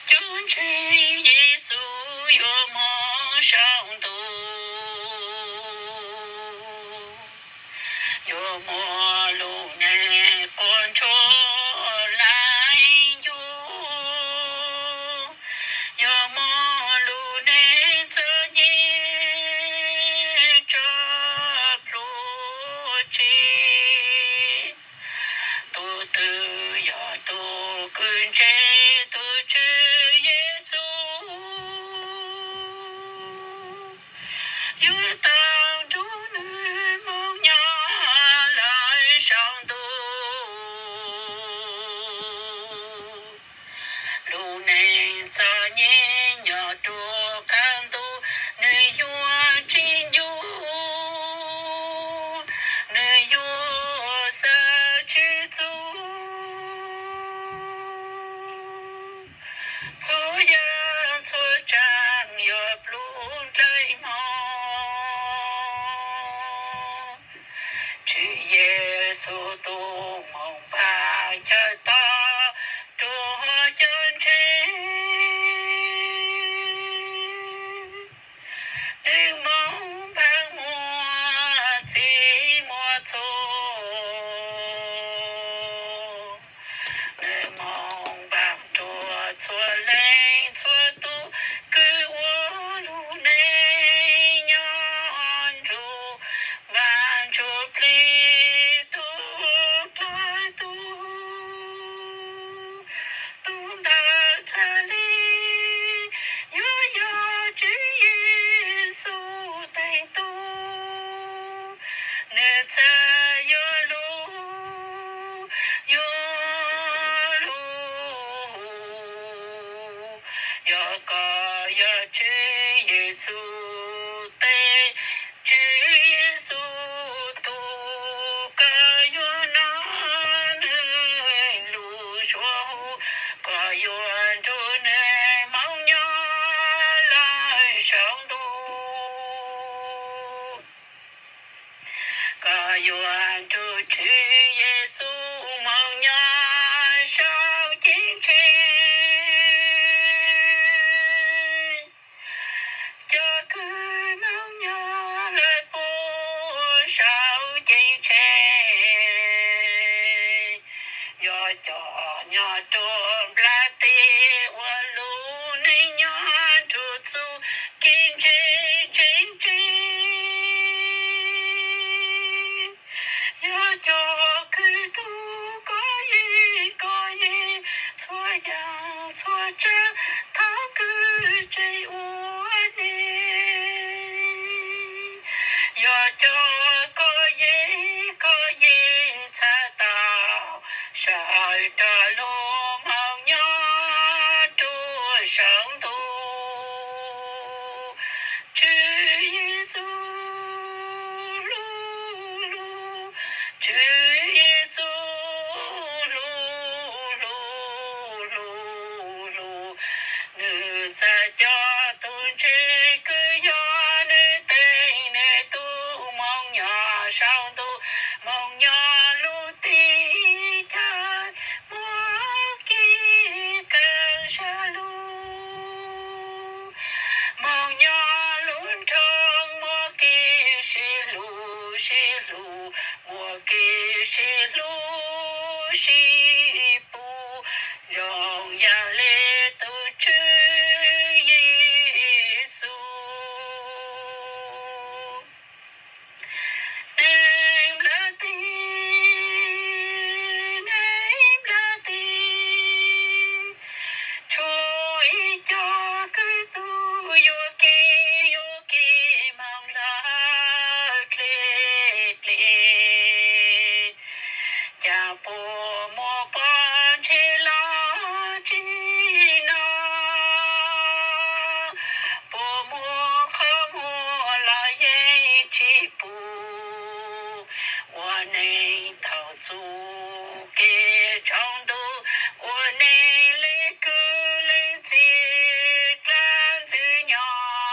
Cov ntseeg Yexus yuav mus saum ntuj, yuav muaj lub neej quaj ntsuag laij ncuj, yuav muaj lub neej txom nyem tso plhuav txhij. Tus twg yog tus kws ntseeg tus Tswv Yexus, yuav tau nrog nws mus nyob lawm saum ntuj. Lub neej txom nyem nyob rua qab ntuj, nws yuav tsis ncuj, nws yuav xav tsis txog. Txhua yam txhua tsav yuav ploj dlej hmo. Tswv Yexus tus moog npaj chaw tog rua cov ntseeg. Nws moog npaj muaj txhij muaj txhua. Nws moog npaj rua txhua leej txhua tug kws ua lub neej nyob ntsug vaj ntsug plig, tug dlawg tug, tug ntawd txhaj li yuav yog Tswv Yexus tes tub. Nws txhaj yuav lug, yuav lug, yog koj yog Tswv Yexus tes, Tswv Yexus tug, koj yuav nov nws lub suab hu, koj yuav nrug nws moog nyob lawm saum ntuj. Koj yuav nrug Tswv Yexus moog nyob saum ceeb tsheej. Cov kws moog nyob lawm puag saum ceeb tsheej yog cov nyob rua nplaj teb ua lub neej nyob nrug txuj kev ntseeg tseeb tseg. Yog cov kws tug kov yeej kov yeej txhua yam txhua tsav thaum kws tseem ua neej. Yog cov kov yeej kov yeej txhaj tau sawv rov lug moog nyob rua saum ntuj. Tswv Yexus lug lug, Tswv Yexus lug lug lug lug, nws txhaj coj tug ntseeg kws yog nws tes nws tub moog nyob saum ntuj, moog nyob lub teb chaws muaj kev kav zam lug, moog nyob lub nroog muaj kev sib hlub sib hlub, muaj kev sib hlub sib pub zoo yam le tug Tswv Yexus. Neeg nplaj teb, neeg nplaj teb, tshuav ib co kwv tug yuam kev yuam kev moog lawm dlej dlej. Cas puas muaj pov ntseg los tsis nov, puas muaj qhov muag los yeej tsis pum, ua neej tau txuj kev tsaus ntuj, ua neej le kwv le tij dlaab ntxwg nyob.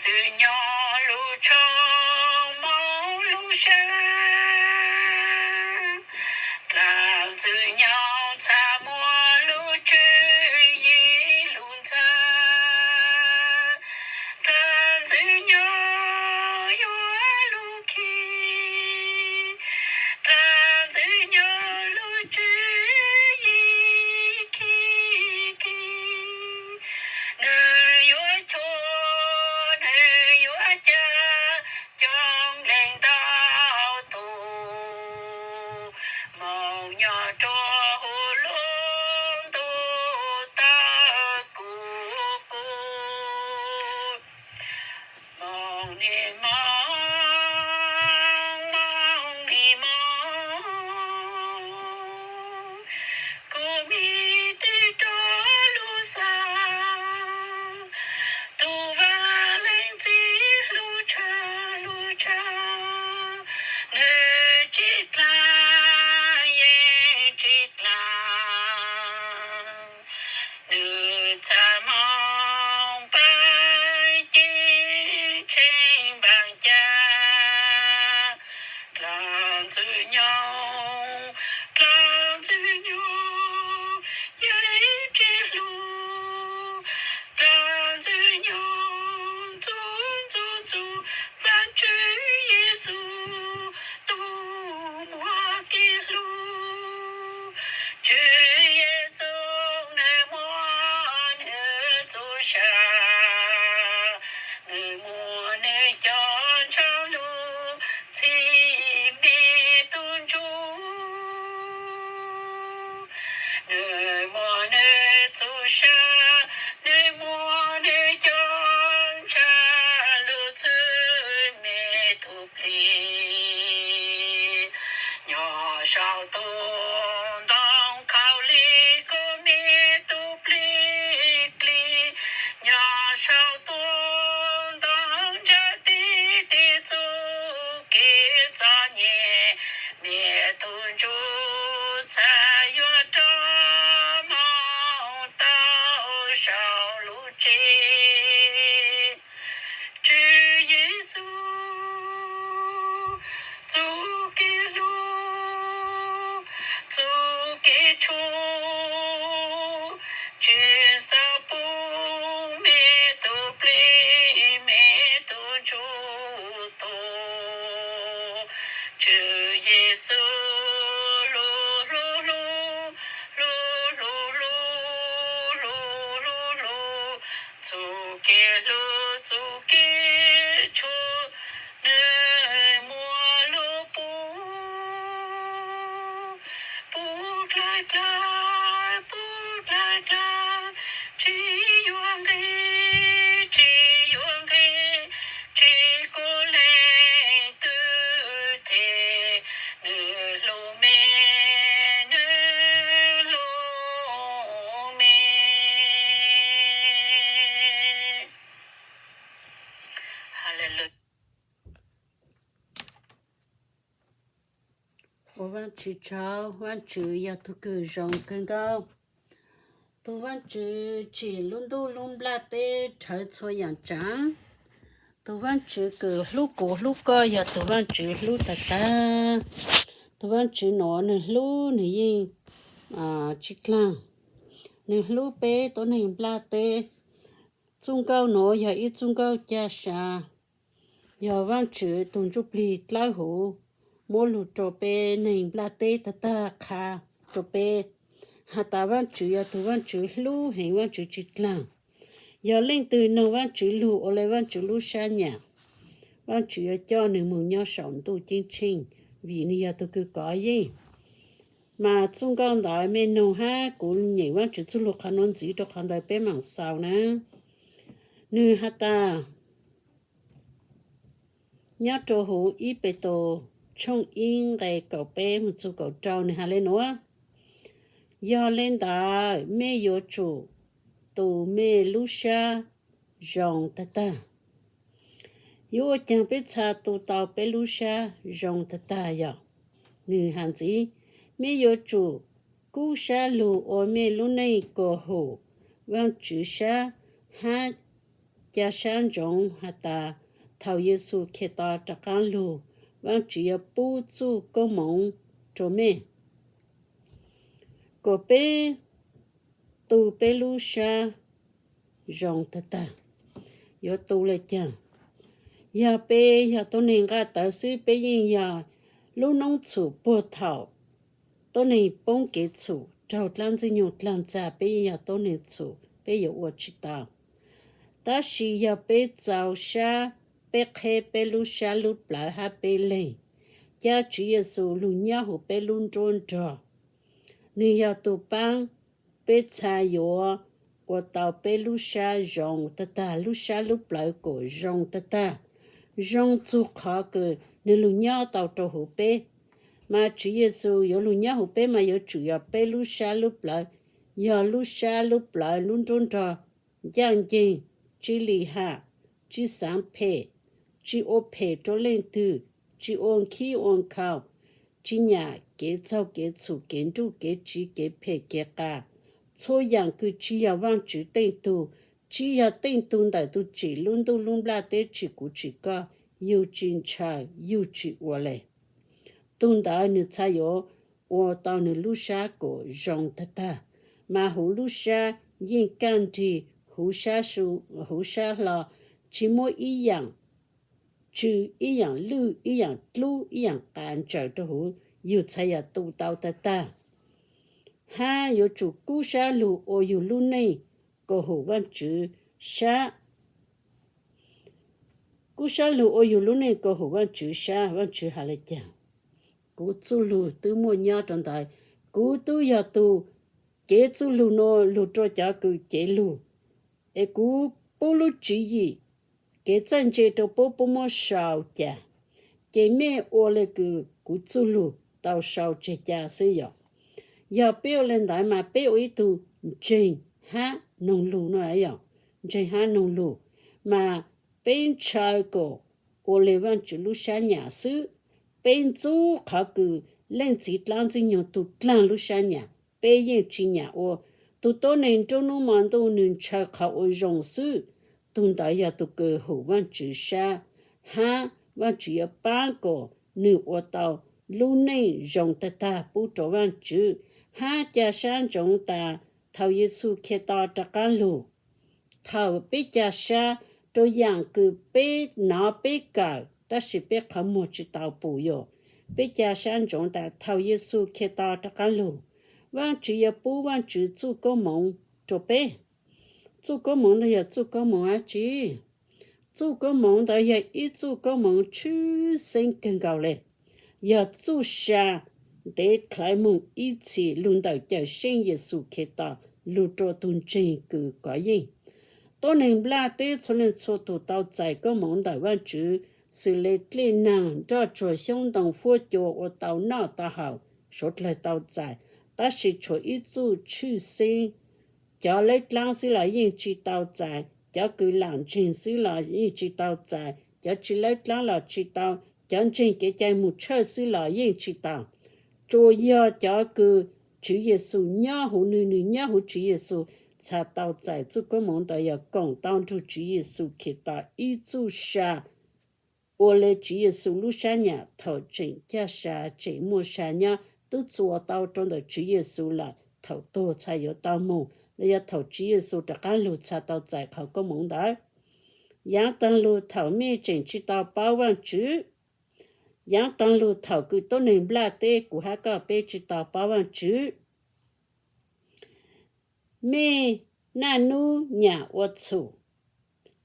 Ntxwg nyoog lub tshooj Hmoob lub sab, dlaag Ntxwg nyoog txha muag lub tswv yim lug ntxag, dlaag Ntxwg nyoog yuav lug khi, dlaag Ntxwg nyoog lub tswv yim khi khi. Nwg yuav chua, nwg yuav ca, coob leej ntau tug, moog nyob rua huv lub ntuj tawg kuv kuv. Moog nwg moog, moog nwg moog, kuv miv teg rua lub xaa, tug vaaj leej txiv lub tshav lub tshav, nwg tsi dlaag yeej tsi dlaag. Nwg txha moog paab ceeb tsheej npaam ca, dlaag Ntxwg nyoog, dlaag Ntxwg nyoog, yog leej tsi hlub, dlaag Ntxwg nyoog ntxug ntxug ntxug Vaajtswv Yexus tug muaj kev hlub. Tswv Yexus nwg muaj nwg txuj sa, nwg muaj nwg cov ntshaw lug txhim me tug ntsuj. Nwg muaj nwg txuj sa, nwg muaj nwg cov ntshaw lug txhim me tug plig. Nyob sau tug ntoo khaus lig kuj me tug plig plig. Nyob sau tug ntoo ntshaw tig tig txuj kev txom nyem, me tug ntsuj txhad yuav rov moog tau sau lub tsev. Tswv Yexus, txuj kev hlub, txuj kev tshua, tsi xaav pub me tug plig me tug ntsuj tuag. Tswv Yexus, lub hlub hlub, lub hlub hlub, lub hlub hlub, txuj kev hlub txuj kev tshua, nwg muaj lub pub, pub dlai dlai, pub dlai dlai, tsi yuav nqig, tsi yuav nqig, tsi kuj leej twg them, nwg hlub me, nwg hlub me. Ua Vaajtswv tsaug, Vaajtswv yog tug kws zoo kawg nkaus. Tug Vaajtswv tsim lub ntuj lub nplaj teb rhawv txhua yaam tsaav. Tug Vaajtswv kws hlub kuv hlub koj yog tug Vaajtswv hlub tag tag. Tug Vaajtswv nuav nwg hlub nwg yeej tsi dlaag. Nwg hlub peb tuab neeg nplaj teb. Txuj nkauj nuav yog ib txuj nkauj ca sa, yog Vaajtswv tug Ntsuj Plig dlawb huv muab lug rua peb neeg nplaj teb tag tag qha rua peb has tas Vaajtswv yog tug Vaajtswv hlub heev, Vaajtswv tsi dlaag. Yog leej twg noog Vaajtswv lug ua le Vaajtswv lub sab nyam, Vaajtswv yuav coj nwg moog nyob saum ntuj ceeb tsheej, vim nwg yog tug kws kov yeej. Mas txuj nkauj ntawd mej noog hab kuv nyeem Vaajtswv txuj lug qhov nuav ntxiv rua qhov ntawd peb maam xaus na. Nwg has tas nyob rua huv ib Petus tshooj ib nqe kaum peb moog txug kaum rau nwg has le nuav: Yog le ntawd mej yuav tsum tu mej lub sab zoo tag tag. Yuav ua caag peb txha tu tau peb lub sab zoo tag tag? Yog nwg has ntxiv, mej yuav tsum kub sab lug ua mej lub neej kuas hum Vaajtswv sab hab ca sab ntsoov has tas thaum Yexus Khetos rov qaab lug, Vaajtswv yuav pub txuj koob moov rua mej, kuas peb tu peb lub sab zoo tag tag. Yuav tu le caag? Yog peb yog tuab neeg nqaj tawv xwb, peb yeej yog lub noob txhum puag thaum tuab neeg poob kev txhum raug dlaab Ntxwg Nyoog dlaag txag, peb yeej yog tuab neeg txhum, peb yuav ua tsi tau. Tab sis yog peb txaus sab, peb qheb peb lub sab lub plawv hab peb leeg, ca Tswv Yexus lug nyob huv peb lub nruab nrog, nwg yog tug paab peb txha yuav ua tau peb lub sab zoo tag tag, lub sab lub plawv kuas zoo tag tag, zoo txug qhov kws nwg lug nyob tau rua huv peb. Mas Tswv Yexus yuav lug nyob huv peb mas yuav tsum yog peb lub sab lub plawv, yog lub sab lub plawv lub nruab nrog ncaaj nceeg, tsi lim ham, tsi xaav phem, tsi ua phem rua leej twg, tsi ua nkhib ua nkhaus, tsi nyam kev txaug kev txhum kev nruj kev tsiv kev phem kev qas. Txhua yaam kws tsi yog Vaajtswv teej tug, tsi yog teej tug ntawm tug tsim lub ntuj lub nplaj teb tsi kuv tsim koj, yug tsi ntshaw yug tsi ua le. Tug ntawd nwg txha yuav ua tau nwg lub sab kuas zoo tag tag, mas huv lub sab yeej kaaj nrig huv sab, huv sab hlo, tsi muab ib yaam tsw, ib yaam lwj, ib yaam dlub, ib yaam qas ntsaws rua huv, yug txha yog tu tau tag tag. Hab yuav tsum kub sab lug ua yug lub neej kuas hum Vaajtswv sab. Kub sab lug ua yug lub neej kuas hum Vaajtswv sab. Vaajtswv has le caag? Kuv txuj lug twb muaj nyob rua ntawd. Kuv tub yog tug cev txuj lug nuav lug rua cov kws cev lug, es kuv pub lub tswv yim kev txawj ntse rua puab, puab muab sau cas, ces mej ua le kws kuv txuj lug tau sau tseg ca xwb yom. Yog peb ua le ntawd mas peb ua ib tug ntseeg hab noog lug no yom, ntseeg hab noog lug, mas peb ntshaw kuas ua le Vaajtswv lub sab nyam xwb. Peb ntxub qhov kws Leej Txiv dlaab Ntxwg Nyoog tug dlaag lub sab nyam, peb yeej tsi nyam ua. Tug tuab neeg nruab nub mo ntuj nwg ntshaw qhov ua zoo xwb, tug ntawd yog tug kws hum Vaajtswv sab, hab Vaajtswv yuav paab kuas nwg ua tau lub neej zoo tag tag pub rua Vaajtswv, hab ca sab ntsoov tas thaum Yexus Khetos rov qaab lug, thaum peb ca sab rua yaam kws peb nov peb kawm tab sis peb qhov muag tsi tau pum yom, peb ca sab ntsoov tas thaum Yexus Khetos rov qaab lug, Vaajtswv yuav pub Vaajtswv txuj koob moov rua peb. Txuj koob moov ntawd yog txuj koob moov dlaab tsi? Txuj koob moov ntawd yog ib txuj koob moov tshwj xeeb kawg nkaus le, yog txuj sa ntev dlhawv moog ib txhis lug ntawm Cawmseej Yexus Khetos lug rua tug ntseeg kws kov yeej. Tuab neeg nplaj teb txhua leej txhua tug tau txais koob moov ntawm Vaajtswv, xws le dlej naag, nroj tsuag, xyoob ntoo, fuab cua ua tau noj tau haus, suav dlawg tau txais, tab sis tshuav ib txuj tshwj xeeb, cov lawb dlaab xwb los yeej tsi tau txais, cov kws lam ntseeg xwb los yeej tsi tau txais, cov tsi lawb dlaab los tsi tau, cov ntseeg kev cai moog tshawj xwb los yeej tsi tau. Tsuas yog cov kws Tswv Yexus nyob huv nwg, nwg nyob huv Tswv Yexus txha tau txais txuj koob moov ntawd yog koom tau nrug Tswv Yexus Khetos ib txuj sa ua le Tswv Yexus lub sab nyam thaum tseem caj sa tseem muaj sa nyob, twb txuas tau rua ntawm Tswv Yexus lawm, thaum tuag txha yuav tau moog, los yog thaum Tswv Yexus rov qaab lug txha tau txais qhov koob moov ntawd. Yaav taag lug thaum mej tseem tsi tau paub Vaajtswv, yaav taag lug thaum kws tuab neeg nplaj teb kuv hab koj peb tsi tau paub Vaajtswv, mej naj nub nyam ua txhum,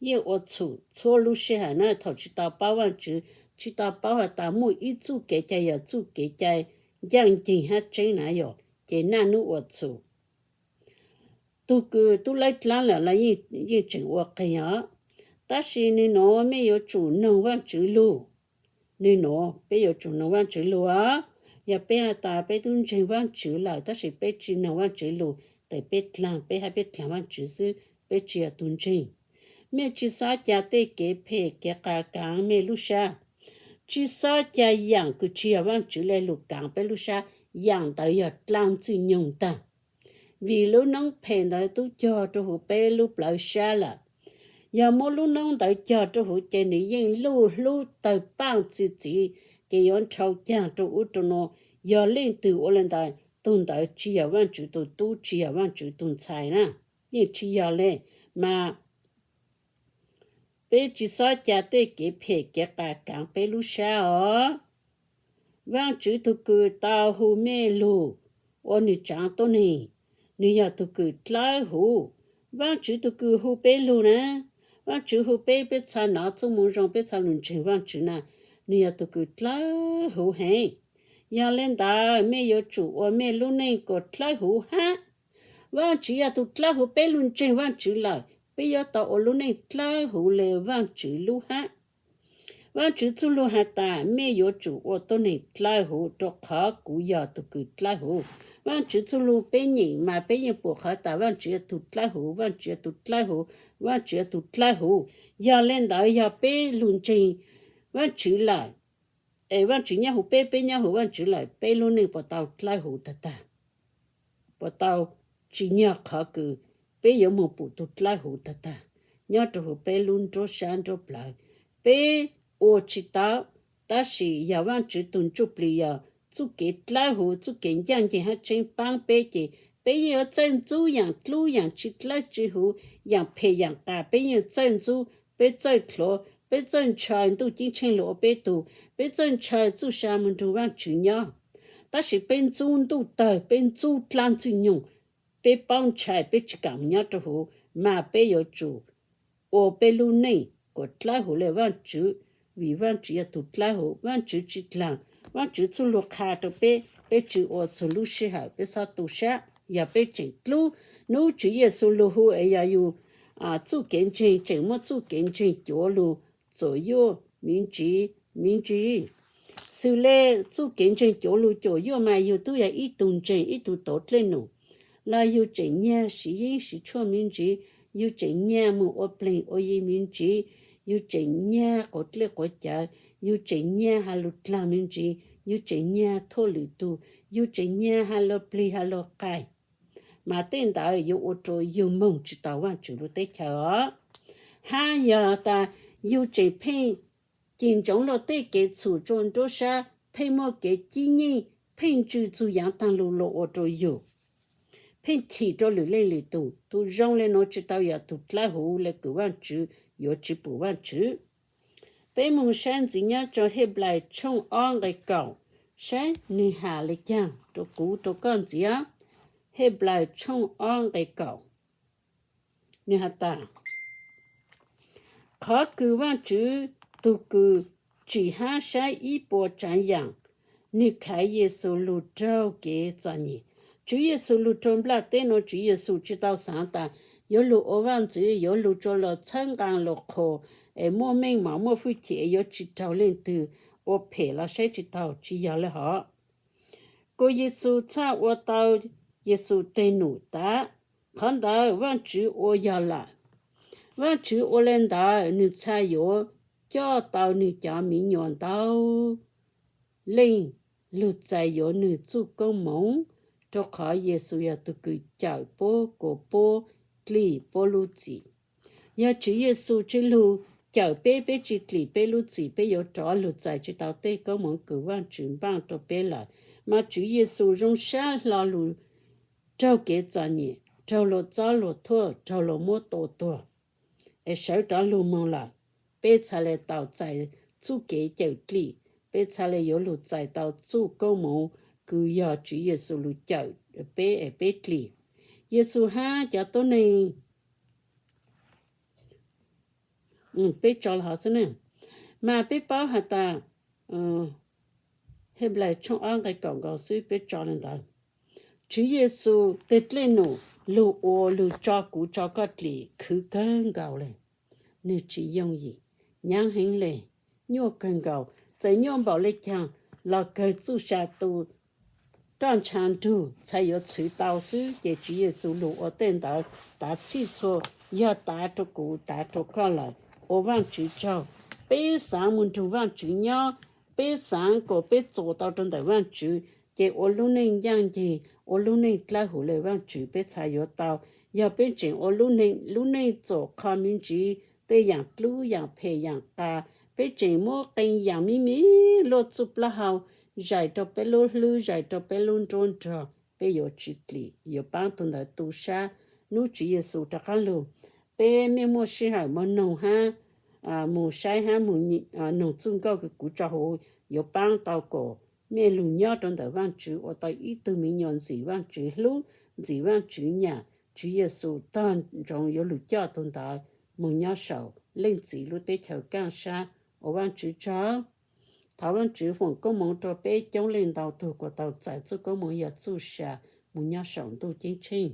yeej ua txhum txhua lub sij hawm na. Thaum tsi tau paub Vaajtswv, tsi tau paub has tas muaj ib txuj kev cai yog txuj kev cai ncaaj nceeg hab tseeb na yom, ces naj nub ua txhum. Tug kws tub lawb dlaab lawm los yeej tseem ua qeeg os. Tab sis nwg nuav mej yuav tsum noog Vaajtswv lug. Nwg nuav peb yuav tsum noog Vaajtswv lug os. Yog peb has tas peb tub ntseeg Vaajtswv lawm tab sis peb tsi noog Vaajtswv lug, tes peb dlaag peb hab peb dlaag Vaajtswv xwb, peb tsi yog tug ntseeg. Mej tsi xob ca tej kev phem kev qas kaav mej lub sab. Tsi xob ca yaam kws tsi yog Vaajtswv le lug kaav peb lub sab, yaam ntawd yog dlaab Ntxwg Nyoog ntag. Vim lub noob phem ntawd tub cog rua huv peb lub plawv sab lawm. Yog muab lub noob ntawd cog rau huv ces nws yeej luj hlub tawg paaj txi txiv, ces yuav nrhau caag rau ub rau no. Yog leej twg ua le ntawd, tug ntawd tsi yog Vaajtswv tug tub, tsi yog Vaajtswv tug ntxhais na, yeej tsi yog le. Mas peb tsi xob ca tej kev phem kev qas kaav peb lub sab os. Vaajtswv tug kws tau hu mej lug ua nwg tsaav tuab neeg, nwg yog tug kws dlawb huv. Vaajtswv tug kws hu peb lug na, Vaajtswv hu peb, peb txha nov txuj moo zoo, peb txha lug ntseeg Vaajtswv na, nwg yog tug kws dlawb huv heev. Yog le ntawd mej yuav tsum ua mej lub neej kuas dlawb huv hab. Vaajtswv yog tug dlawb huv, peb lug ntseeg Vaajtswv lawm, peb yuav tau ua lub neej dlawb huv le Vaajtswv lub hab. Vaajtswv txuj lug has tas, mej yuav tsum ua tuab neeg dlawb huv rau qhov kuv yog tug kws dlawb huv. Vaajtswv txuj lug peb nyeem mas peb yeej pum qhov tas Vaajtswv yog tug dlawb huv, Vaajtswv yog tug dlawb huv, Vaajtswv yog tug dlawb huv. Yog le ntawd yog peb lug ntseeg Vaajtswv lawm, es Vaajtswv nyob huv peb, peb nyob huv Vaajtswv lawm, peb lub neej puas tau dlawb huv tag tag? Puas tau tsim nyog qhov kws peb yuav moog pum tug dlawb huv tag tag nyob rau huv peb lub nruab sab nruab plawv? Peb ua tsi tau. Tab sis yog Vaajtswv tug Ntsujplig yog txuj kev dlawb huv, txuj kev ncaaj nceeg hab tseeb paab peb ces peb yeej yuav txawj ntxub yaam dlub yaam tsi dlawb tsi huv, yaam phem yaam qas peb yeej txawj ntxub, peb txawj dlhuav, peb txawj ntshaw Ntuj Ceeb Tsheej lug ua peb tug, peb txawj ntshaw txuj sa moog nrug Vaajtswv nyob. Tab sis peb ntxub ntuj tawg, peb ntxub dlaab ntxwg nyoog, peb paub ntshai, peb tsi kaam nyob rau huv, mas peb yuav tsum ua peb lub neej kuas dlawb huv le Vaajtswv, vim Vaajtswv yog tug dlawb huv, Vaajtswv tsi dlaag, Vaajtswv txuj lug qha rau peb, peb tsi ua txug lub sij hawm peb xob tu sab. Yog peb tseem dlub, nub Tswv Yexus lug hu es yog yug txuj kev ntseeg tseem muab txuj kev ntseeg cuav lug txuam yuaj miv ntsis miv ntsis. Xws le txuj kev ntseeg cuav lug cuam yuaj mas yug tub yog ib tug ntseeg, ib tug tuav dlej num, los yug tseem nyag siv yeeb siv tshuaj miv ntsis, yug tseem nyag moog ua pleeg ua yi miv ntsis, yug tseem nyag quav dlej quav cawv, yug tseem nyag has lug dlaag miv ntsis, yug tseem nyag thuaj lwm tug, yug tseem nyag has luag plig has luag qaig, mas tej ntawd yuav ua rua yug moog tsi tau Vaajtswv lub teb chaws os. Hab yog tas yug tseem pheej cim ntsoov luag tej kev txhum rua nruab sab, pheej muaj kev cib nyeej, pheej ntsws txug yaav taag lug los ua rua yug pheej chim rua lwm leej lwm tug. Tug zoo le nuav tsi tau yog tug dlawb huv le kws Vaajtswv, yuav tsi pum Vaajtswv. Peb moog saib ntxiv nyob rua Henplais tshooj ob nqe kaum, saib nwg has le caag rua kuv rua koj ntxiv. Henplais tshooj ob nqe kaum, nwg has tas, qhov kws Vaajtswv tug kws tsim hab saib ib puas tsaav yaam, nwg khaiv Yexus lug raug kev txom nyem. Tswv Yexus lug rua nplaj teb nuav, Tswv Yexus tsi tau xaav tas yuav lug ua vaaj ntxwv, yuav lug rua luag txhawb nqaa luag qhua, es muaj meej mom muaj fwj chim es yuav tsi raug leej twg ua phem los saib tsi taug, tsi yog le hov. Kuas Yexus txhaj ua tau Yexus teg num tas, qhov ntawd Vaajtswv ua yog lawm. Vaajtswv ua le ntawd nwg txhaj yuav coj tau nwg cov miv nyuas ntau leej lug txais yuav nwg txuj koob moov, rua qhov Yexus yog tug kws cawm puab kuas puab dlim puab lub txim. Yog Tswv Yexus tsi lug cawm peb, peb tsi dlim peb lub txim, peb yuav rov lug txais tsi tau tej koob moov kws Vaajtswv npaaj rua peb lawm. Mas Tswv Yexus zoo sab hlo lug raug kev txom nyem, raug luag txob luag thuam, raug luag muab tua tuag, es sawv rov lug moog lawm. Peb txhaj le tau txais txuj kev cawm dlim, peb txhaj le yuav lug txais tau txuj koob moov kws yog Tswv Yexus lug cawm peb es peb dlim. Yexus hab cov tuab neeg, peb tso hov xwb na. Mas peb paub has tas, Henplais tshooj ob nqe kaum nkaus xwb peb tso le ntawd. Tswv Yexus teg dlej num lug ua lug tso kuv tso koj dlim khwv kawg nkaus le. Nwg tsis yooj yim, nyaav heev le, nyuaj kawg nkaus. Txawm nyuaj npaum le caag los kawg txuj sa tu roj ntsha nrug txhaj yuav txhwv tau xwb, ces Tswv Yexus lug ua tej ntawd tav txhij txhua, yog tav rua kuv tav rua koj lawm. Ua Vaajtswv tsaug, peb xaav moog nrug Vaajtswv nyob, peb xaav kuas peb txuas tau rua ntawm Vaajtswv, ces ua lub neej ncaaj nceeg, ua lub neej dlawb huv le Vaajtswv peb txhaj yuav tau. Yog peb tseem ua lub neej txuam qho miv ntsis, tej yaam dlub yaam phem yaam qas, peb tseem muab qee yaam me me luaj txuj plaub hau zais rau peb lub hlwb, zais rau peb lub nruab nrog, peb yuav tsis dlim, yuav paab tug ntawd tu sab. Nub Tswv Yexus rov qaab lug, peb mej muaj sij hawm moog noog hab moog saib hab noog txuj nkauj kws kuv tso huv, yuav paab tau kom mej lug nyob rua ntawm Vaajtswv ua tau ib tug miv nyuas ntxim Vaajtswv hlub, ntxim Vaajtswv nyam. Tswv Yexus tog ntsoov yuav lug coj tug ntawd moog nyob saum Leej Txiv lub teb chaws kaaj sab. Ua Vaajtswv tsaug. Thov Vaajtswv foom koob moov rua peb coob leej ntau tug kuas tau txais txuj koob moov yog txuj sa moog nyob saum ntuj ceeb tsheej.